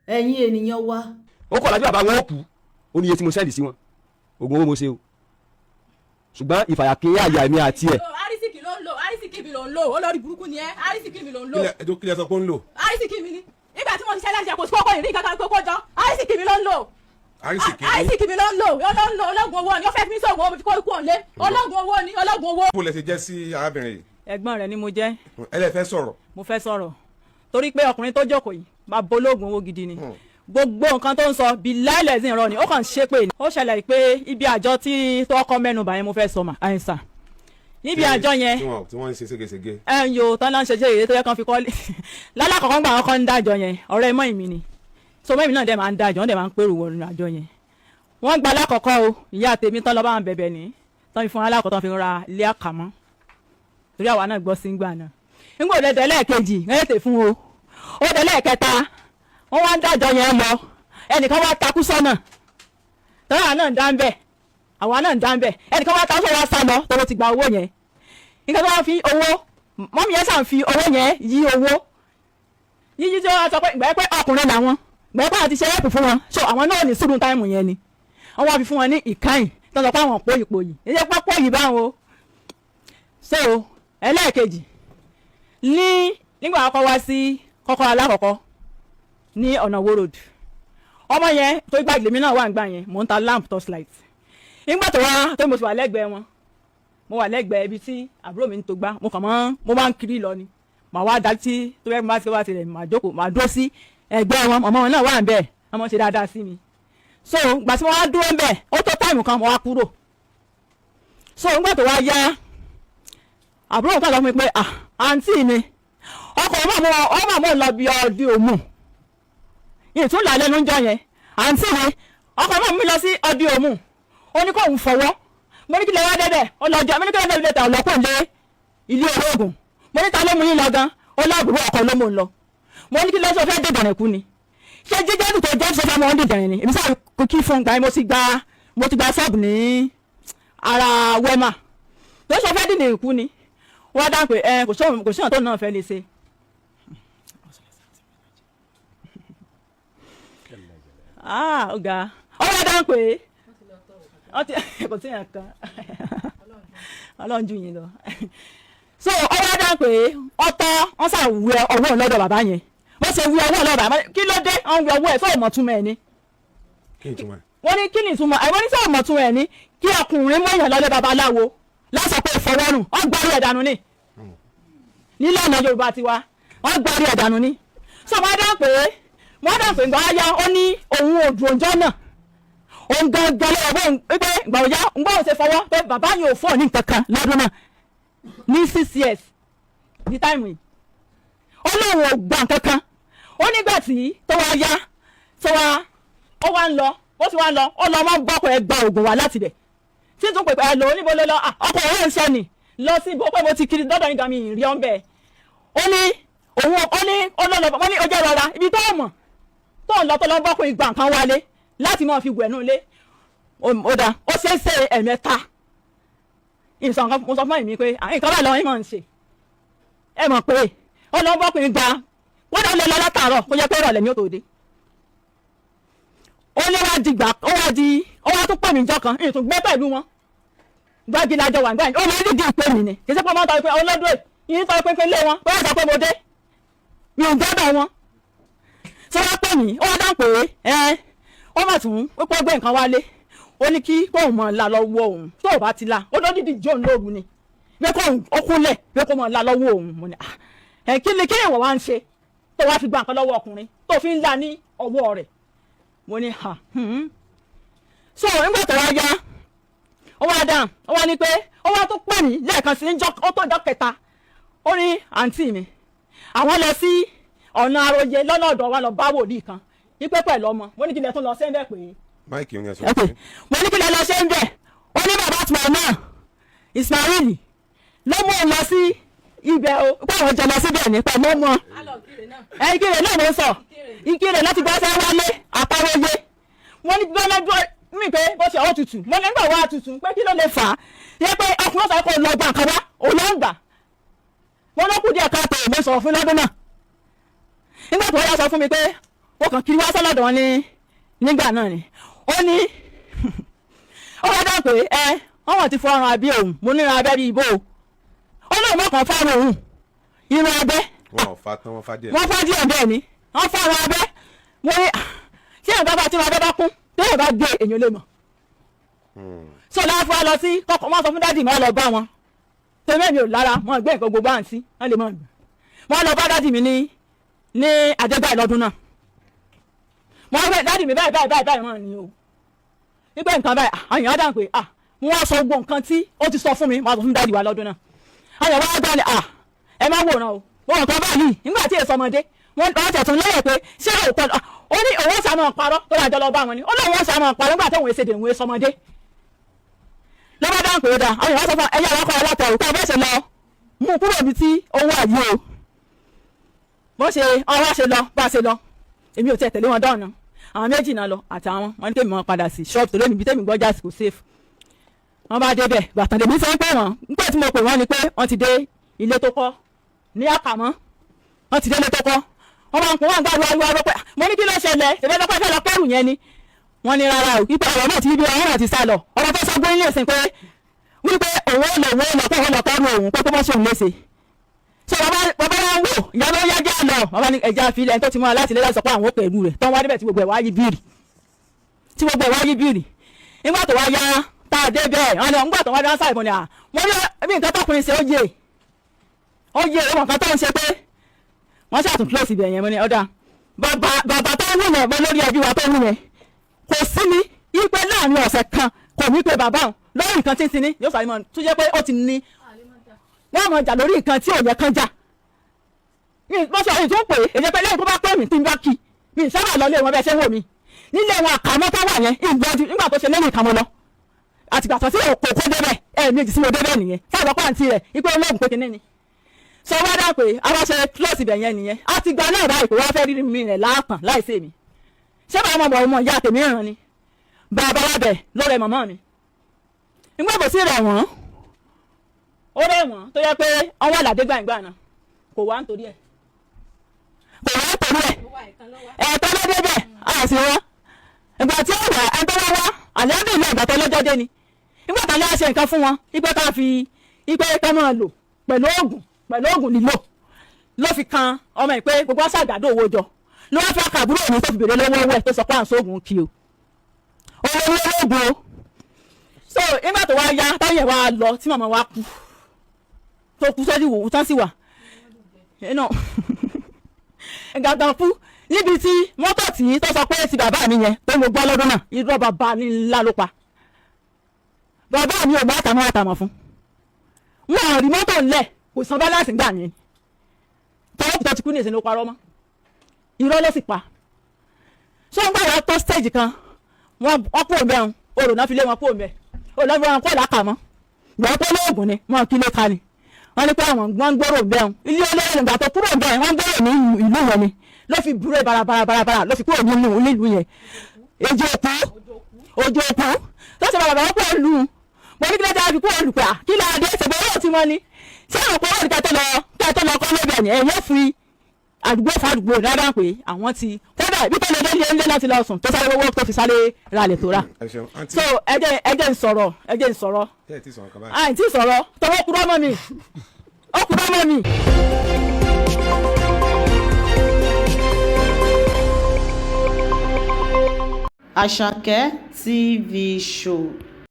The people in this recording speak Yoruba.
Ẹ̀yin ènìyàn wa. Ó kọ̀ lájú bàbá wọn kú. Ó ní iye tí mo send sí wọn, oògùn owó mo ṣe o, ṣùgbọ́n ìfàyàkín àyà mi àti ẹ̀. Arísìkì ló ń lò, arísìkì mi ló ń lò. Olórí burúkú ni ẹ, arísìkì mi ló ń lò. Kílẹ̀ ẹjọ́, kílẹ̀ sọ pé ó ń lò? Arísìkì mi ni. Nígbà tí mo ṣiṣẹ́ láti àpò sí kókó ìrìn kankan kókó jọ, arísìkì mi ló ń lò. Arísìkì yín? Arísìkì mi ló ń lò, ló ń lò. Ológun owó ni. Ó fẹ́ fi mí sóògùn owó, fi kó ikú òǹlé. Ológun owó ni, ológun owó. Bó lẹ ṣe jẹ́ sí arábìnrin yìí? Ẹ̀gbọ́n rẹ̀ ni mo jẹ́. Ẹ lẹ fẹ́ sọ̀rọ̀. Mo fẹ́ sọ̀rọ̀ torí pé ọkùnrin tó jókòó yìí, bàbá ológun owó gidi ni. Gbogbo nǹkan tó ń sọ bí láìlẹ̀sìn irọ́ ni, ó kàn ń ṣépè ni. Ó ṣẹlẹ̀ pé ibi àjọ tí tó kọ́ mẹ́nu bà yẹn, mo fẹ́ sọ mà àìsàn níbi àjọ yẹn. Tí wọ́n ń ṣe ségesège. Ẹ ń yo tán náà ń ṣe ṣe èyí tó yẹ kán fi kọ́ lálàkọ̀kọ́ gbà wọn kọ́ ń dájọ yẹn. Ọ̀rẹ́ mọ́ ìmí ni, so mọ́ ìmí náà dẹ̀ máa ń dájọ, wọ́n dẹ̀ máa ń pèrò wọnú àjọ yẹn. Wọ́n gba alákọ̀ọ́kọ́ o, ìyá tèmi tán lọ́ bá wọn bẹ̀bẹ̀ ní tán fi fún alákọ̀ọ́, tán fi ra ilé àkàmọ́, torí àwa náà gbọ́ sí ń gbà náà. Nígbà òde lẹ́ẹ̀kejì wọ́n tètè fún o, ó dé lẹ́ẹ̀kẹta, wọ́n wá ń dájọ yẹn lọ, ẹnìkan wá takú sọ́nà tọ́lá náà ń dá ń bẹ̀, àwa náà ń dá ń bẹ̀. Ẹnìkan wá takú sọ́nà, wá sá lọ tọ́lọ́ ti gba owó yẹn. Nǹkan tó wá fi owó mọ́mí yẹn sàn fi owó yẹn yí owó yíyí tí wọ́n sọ pé ìgbà yẹn pé ọkùnrin làwọn, ìgbà yẹn pé àti ṣe ẹ̀pù fún wọn, so àwọn náà ní sùúrù time yẹn ni wọ́n wá fi fún wọn ní ìkáyìn tó sọ pé àwọn pòyìpòyì èyí pé pòyì báwọn o. So ẹlẹ́ẹ̀kejì ní nígbà kọ́kọ́ wá sí kọ́kọ́ alákọ̀ọ́kọ́ ní ọ̀nà Wo Road, ọmọ yẹn tó gbàgbé mi náà wà nígbà yẹn, mò ń ta lamp, torchlight. Nígbà tó wá tó mo ti wà lẹ́gbẹ̀ẹ́ wọn, mo wà lẹ́gbẹ̀ẹ́ ibi tí àbúrò mi ń tó gbá, mo kàn mọ́ mo máa ń kiri lọ ni, màá wá dá tí tó bẹ́ẹ̀ bá ti wá tirẹ̀, màá jókòó, màá dúró sí ẹgbẹ́ wọn. Ọmọ wọn náà wà ń bẹ̀, ọmọ ṣe dáadáa sí mi. So gbà tí mo wá dúró ń bẹ̀, ó tó time kan, mo wá kúrò. So nígbà tó wá yá, àbúrò kan sọ fún mi pé, "Ah, àǹtí mi, ọkọ̀ ọmọ àmọ́ lọ bí ọdí òmù ìtún là lẹ́nu jọ yẹn. Àǹtí mi, ọkọ̀ ọmọ mi lọ sí ọdí òmù, ó ní kóun fọwọ́." Mo ní, "Kí lè wá débẹ̀?" Ó lọ jọ. Mo ní, "Kí lè débẹ̀?" Tà ọ̀lọ́kùn lé ilé olóògùn. Mo ní, "Ta ló mú yín lọ gan?" Ó láàbùrú ọkọ̀ ló mú un lọ. Mo ní, "Kí lọ́sọ̀ fẹ́ dèdèrè kú ni? Ṣé jíjẹ́ tó jẹ́ sọ́fà mọ́ ń dèdèrè ni?" Èmi sáà kí fún gbà yín, mo ti gba ṣọ́ọ̀bù ní ara wẹ́mà tó sọ fẹ́ dèdèrè kú ni. Wọ́n á dáhùn pé ẹ kò sí ọ̀tọ̀ náà fẹ́ lè ṣe. Ah, ọ̀gá, ọ wá dáhùn pé kò sí yàn kan, Ọlọ́run jù yín lọ. So ọ wá dáhùn pé ọtọ wọn sà wẹ ọwọ́ òun lọ́dọ̀ bàbá yẹn. Wọ́n ṣe wẹ ọwọ́ lọ́dọ̀ bàbá, kí ló dé? Wọ́n wẹ ọwọ́ ẹ̀ sọ ìmọ̀túnmọ̀ ẹ̀ ni. Kí ni ìtumọ̀ ẹ̀? Wọ́n ní kí ni ìtumọ̀ ẹ̀? Wọ́n ní sọ ìmọ̀túnmọ̀ ẹ̀ ni kí ọkùnrin mọ̀yàn lọ́lẹ́ babaláwo lásọ pé ìfọwọ́rùn wọ́n gbárí ẹ̀ dànù ni. Nílànà Yorùbá tiwa, wọ́n gbárí ẹ̀ dànù ni. So wọ́n dáhùn pé ìgbà wáyá, ó ní òun ò dùn ọjọ́ náà, òun gangan lọ́wọ́ bóun pé ìgbà òyá ń gbọ́ òun ṣe fọwọ́ pé bàbá yẹn ò fọ́ ní nǹkan kan lọ́dún náà ní 6 years ní time yìí. Ó lóun ò gbà nǹkan kan. Ó nígbà tí tó wá yá, tó wá ó wá ń lọ, ó ti wá ń lọ, ó lọ máa ń bọ́kọ̀ ẹ gba oògùn wá láti bẹ̀ tí tún pèpè ẹ lò ó. Níbo ló lọ? Ah, ọkọ̀ òun ń sọ ni lọ sí ibo pé mo ti kiri dọ́dọ̀ yín gan, mi ì rí ọ́n bẹ́ẹ̀. Ó ní òun ó ní ó lọ lọ, wọ́n ní ó jẹ́ rọra ibi tó mọ̀ tó ń lọ, tó lọ bọ́kùn ìgbà nǹkan wálé láti máa fi wẹ̀nú ilé. Ó dáa, ó ṣeé ṣe ẹ̀mẹ́ta ìsàn kan. Mo sọ fún ẹ̀mí pé nǹkan bá lọ yín máa ń ṣe, ẹ mọ̀ pé ó lọ bọ́kùn ìgbà wọ́n dá lọ lọ látàárọ̀, kó jẹ́ pé ìrọ̀lẹ́ ní òtò dé. Ó ní wá di gbà, ó wá di, ó wá tún pè mí jọ kan, ìtún gbé pẹ̀lú wọn gbági lájọ wà nígbà yẹn. Ó máa ń dìde ìpè mí ni, kì í ṣe pé wọ́n tọ́ pé ọlọ́dún yìí tọ́ pé lé wọn pé wọ́n sọ pé mo dé, mi ò gbọ́dọ̀ wọn. Ṣé wọ́n pè mí, ó wá dáhùn pé ẹ ó mà tún ó pọ́ gbé nǹkan wálé, ó ní kí kóun mọ̀ la lọ́wọ́ òun, tó o bá ti la ó lódìdí jóun lóru ni pé kóun ó kúnlẹ̀ pé kó mọ̀ la lọ́wọ́ òun. Mo ní, ẹ kí ni kí ìwọ wá ń ṣe tó wá fi gba nǹkan lọ́wọ́ ọkùnrin tó fi ń la ní ọwọ́ rẹ̀? Mo ní ha. So nígbà tó wá yá, ó wá dáhùn, ó wá ní pé ó wá tó pè mí lẹ́ẹ̀kan sí níjọ́, ó tó ìjọ́ kẹta, ó ní àǹtí mi, àwọn lọ sí ọ̀nà àròyé lọ́nà ọ̀dọ̀ wa, lọ bá wòlíì kan wípé pẹ̀lú ọmọ. Mo ní, "Kí lẹ tún lọ sí ẹ̀?" Pé Máìkì ń yẹn sọ. Ok, mo ní, "Kí lẹ lọ ṣe ń bẹ̀?" Ó ní bàbá àtúmọ̀ náà Ismail ló mú un lọ sí ibẹ̀ o, pé àwọn jọ lọ síbẹ̀ ní pẹ̀lú ọmọ ẹ. Ìkirè náà ló ń sọ, Ìkirè láti gbọ́ sẹ́ wálé àtàwọ̀yé. Wọ́n ní gbọ́dọ̀ mi pé bó ṣe ọ̀ tutù. Mo nígbà wá tutù pé kí ló lè fà á yẹ pé ọkùnrin ọ̀sán kò lọ gbà kan wá, òun ló ń gbà. Mo ló kù díẹ̀ káàtó, mo sọ̀rọ̀ fún lọ́dún náà. Nígbà tó yá, sọ fún mi pé Ó kàn kiri wá sọ́lọ́dọ̀ wọn ní nígbà náà ni ó ní ó wá dáhùn pé ẹ wọ́n wọ́n ti fọ ọrùn àbí òun. Mo níran abẹ́ bíi ibo o. Ó lóun mọ̀kàn fọ́ọ̀rùn òun irun abẹ́. Wọn ò fa tán, wọ́n fa díẹ̀. Wọ́n fọ́ díẹ̀ bẹ́ẹ̀ ni wọ́n fọ́ ọrùn abẹ́. Mo ní tí èèyàn bá bá tí irun abẹ́ bá kún, téèyàn bá gbé, èèyàn lè mọ̀. So láwọn fún wa lọ sí kọ́kọ́, wọ́n sọ fún daddy mi, wọ́n lọ bá wọn tèmi mi ò lára wọn gbé nǹkan gbogbo àǹtí wọ́n lè mọ̀. Wọ́n lọ bá daddy mi ní àjẹgbà ìlọ́dún náà. Wọ́n fẹ́ daddy mi báyìí báyìí báyìí báyìí wọ́n ní o wípé nǹkan báyìí. Àwọn èèyàn dáhùn pé ah, wọ́n sọ gbogbo nǹkan tí ó ti sọ fún mi. Wọ́n sọ fún daddy wa lọ́dún náà. Àwọn èèyàn wá gbọ́ ni, ah, ẹ má wòran o, wọ́n nǹkan báyìí nígbà tí èso ọmọdé wọ́n tẹ̀ tún lẹ́yìn pé ṣé òótọ́ ó ní òun sá máa parọ́ tó dájọ́ lọ bá wọn ni. Ó lóun sá máa parọ́ nígbà tóun èsè dè òun èso ọmọdé lọ́ba dáhùn pé ó dáa. Àwọn èèyàn sọ fún ẹ̀yà àwọn akọ alátẹ̀ òkú ọbẹ̀ ṣe lọ mú kúrò níbi tí owó àyè o. Bó ṣe ọwọ́ ṣe lọ bá ṣe lọ, èmi ò tiẹ̀ tẹ̀lé wọn dáhùn náà. Àwọn méjì náà lọ àtàwọn wọn ní kémi wọn padà sí ṣọ́ọ̀bù tó lónìí bí tèmi gbọ́jà sí kò safe. Wọ́n bá débẹ̀ gbàtàn lèmi fẹ́ pé wọ́n nígbà tí mo pè wọ́n ni pé wọ́n ti dé ilé tó kọ́ ní àkàmọ́. Wọ́n ti dé ilé tó kọ́, wọ́n máa ń pọ̀, wọ́n gbàdúrà wíwá pé mo ní kí ló ṣẹlẹ̀, ṣẹlẹ̀ lọ́pẹ́ fẹ́ lọ kẹ́rù yẹn ni. Wọ́n ní rárá o, ipa ọ̀rọ̀ náà ti bí ọ̀rọ̀ náà ti sá lọ. Ọ̀rọ̀ tó sọ gbóyún lè sìn pé wípé òun ò lọ, òun ò lọ pé òun lọ kẹ́rù òun pé kó mọ́ sóun léṣe. So bàbá bàbá wọn wò ìyá ló yá jẹ́ lọ. Bàbá ní ẹja àfilẹ̀ ẹni tó ti mọ́ láti lé láti sọ pé àwọn ò pẹ̀lú rẹ̀ tó ń wá débẹ̀ tí gbogbo ẹ̀ wá yí bírì, tí gbogbo ẹ̀ wá yí bírì. Nígbà tó wá yá tá a dé bẹ́ẹ̀, wọn ni nígbà tó wá dé sáà ìbọn ni à wọ́n ní bí nǹkan tọkùnrin ṣe ó yé, ó yé ọmọ nǹkan tó ń ṣe pé wọ́n ṣàtún close ibẹ̀ yẹn. Mo ní ọ̀dà bàbá bàbá tó ń wù yẹn bọ́ lórí ẹbí wa tó ń wù yẹn kò sí ní ipe láàrin ọ̀sẹ̀ kan kò ní pé bàbá òun lórí nǹkan tí ń sinmi yóò sáré mọ́ tó jẹ́ pé ó ti ní wọ́n mọ̀ jà lórí nǹkan tí ò yẹ kán jà. Wọ́n sọ èyí tó ń pè é èyí pé lẹ́yìn tó bá pè mí tí n bá kí mi sábà lọ lé wọn bẹ́ẹ̀ ṣe ń wò mí nílé wọn àkàmọ́ tó wà yẹn ìgbọ́jú nígbà tó ṣe lẹ́yìn ìkàmọ́ lọ àtìgbà tó tí òkò kó débẹ̀ ẹ̀ẹ̀mejì sí mo débẹ̀ nìyẹn sábà pàǹtí rẹ̀ ipé olóògùn pé kinní ni sọ wá dà pé àwọn ṣe close ibẹ̀ yẹn nìyẹn. Àtìgbà náà báyìí pé wọ́n fẹ́ rí mi rẹ̀ láàpàn láìsí èmi. Ṣé bàbá ọmọ ọmọ ìyá tèmi ràn ni bàbá wa bẹ̀ lọ́rẹ̀ màmá mi nígbà tó sì rẹ̀ wọ́n, ó rẹ̀ wọ́n tó yẹ pé ọwọ́ àlàdé gbàǹgbà náà kò wá nítorí ẹ̀, kò wá nítorí ẹ̀. Ẹ̀ẹ̀tọ́ ló débẹ̀ àti wọn ìgbà tí ó wà ẹ̀ńtọ́ wá wá àlẹ́bí ìlú ìgbà tó lọ́jọ́ dé ni nígbà tó lọ́wọ́ ṣe nǹkan fún wọn ipe ká fi ipe ká máa lò pẹ̀lú oògùn, pẹ̀lú oògùn lílò ló fi kan ọmọ ẹ̀ pé gbogbo ọ̀sẹ̀ àgbàdo owó jọ ló wá fẹ́ kàbúrò mi tó fi bèrè lọ́wọ́ owó ẹ̀ tó sọ pé à ń sóògùn kí o olówó olóògùn o. So nígbà tó wá yá táyẹ̀ wá lọ tí màmá wa kú tó kú sọ́jú wò tán sì wà inú gàgàn kú níbi tí mọ́tò tí tó sọ pé ti bàbá mi yẹn tó mo gbọ́ lọ́dún náà, irọ́ bàbá mi ńlá ló pa. Bàbá mi ò gbọ́ àtàmọ́ àtàmọ́ fún wọn ò rí mọ́tò ńlẹ̀, kò san balance gbà yẹn tọwọ́ tó ti kú ní ìsìn ló parọ́ mọ́, irọ́ ló sì pa. So ń gbà wá tó stage kan wọ́n kúrò mẹ́rin orò náà fi lé wọn kúrò mẹ́ orò náà fi wọn kó làákà mọ́ gbọ́n pé lóògùn ni wọn kí ló ka ni wọ́n ní pé àwọn wọ́n ń gbọ́rò bẹ́ẹ̀ ilé olóyè nígbà tó kúrò bẹ́ẹ̀ wọ́n ń gbọ́rò ní ìlú wọn ni ló fi búrẹ́ barabara ló fi kúrò nínú nílùú yẹn. Èjì òkú òjò òkú tó ṣe bàbá wọn kúrò lù ú. Mo ní kí ló dé fi kúrò lù pé à kí ló dé ṣèbọ̀ owó tí wọ́n ní ṣé àwọn kúrò ní kẹtọ́ lọ kẹtọ́ lọ kọ́ lóbẹ̀ ni ẹ̀yẹ́ fi àdúgbò fún àdúgbò rárá pé àwọn ti kódà bí tó lè dé ilé ńlẹ́ láti lọ sùn tó sáré owó tó fi sáré ralẹ̀ tó rà. Ẹ ṣeun àǹtí. So ẹ jẹ́ ń sọ̀rọ̀, ẹ jẹ́ ń sọ̀rọ̀. Tẹ́ ẹ ti sọ̀rọ̀ kan báyìí. Àìtí sọ̀rọ̀ tọwọ́ kúrọ́ mọ́ mi, ó kúrọ́ mọ́ mi. Àṣàkẹ́ TV Show.